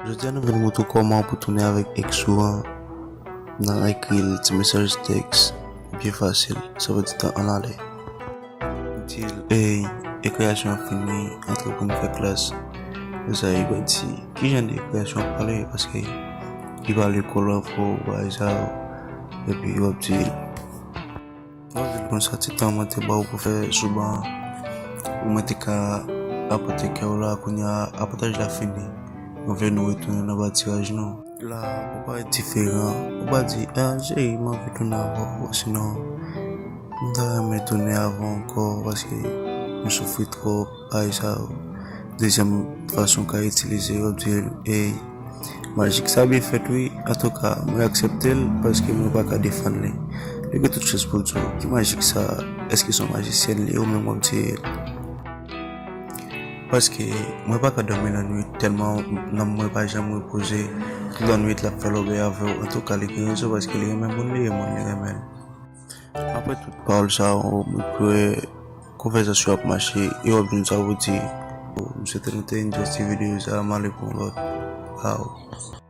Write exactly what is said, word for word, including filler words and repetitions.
Jodi a nou vin montre w kòman pou tounen avèk ex ou an nan ekri l ti mesaj tèks byen fasil, sa vle di tan ann ale. Di l, ey, rekreyasyon an fini, antre pou n fè klas. Konsa li va di, ki jan de rekreyasyon w ap pale? Paske li pa lekòl ankò, bagay sa yo. Epi w ap di l, w ap di l konsa, ti tan mwen te ba w pou fè sou ban an, pou mwen te ka apante kè w la, kounye a apantay la fini. Mwen vle nou retounen nan patiraj nou. La, ou parèt diferan. Ou pa di, a, cheri, m anvi tounen avè w, sinon, m ta renmen tounen avè w ankò, paske m soufri twòp, bagay sa yo. Dezyèm fason w ka itilize, w ap di l, ey, majik sa byen fèt, wi. Antouka, mwen aksepte l, paske mwen pa ka defann li. Li gen tout chans pou l di w, ki majik sa, èske se yon majisyèn li ye, ou menm w ap di l. Paske mwen pa ka dòmi lannwit tèlman nanm mwen pa janm repoze. Tout lannwit l ap fè lòbèy avè w. Antouka, li gen rezon paske li renmen moun, li renmen moun, li renmen l. Apre tout pawòl sa yo, mwen kwè konvèsasyon ap mache e w ap jwenn sa pou di. M swete nou te enjoy ti videyo sa, m ale pou yon lòt. Bye.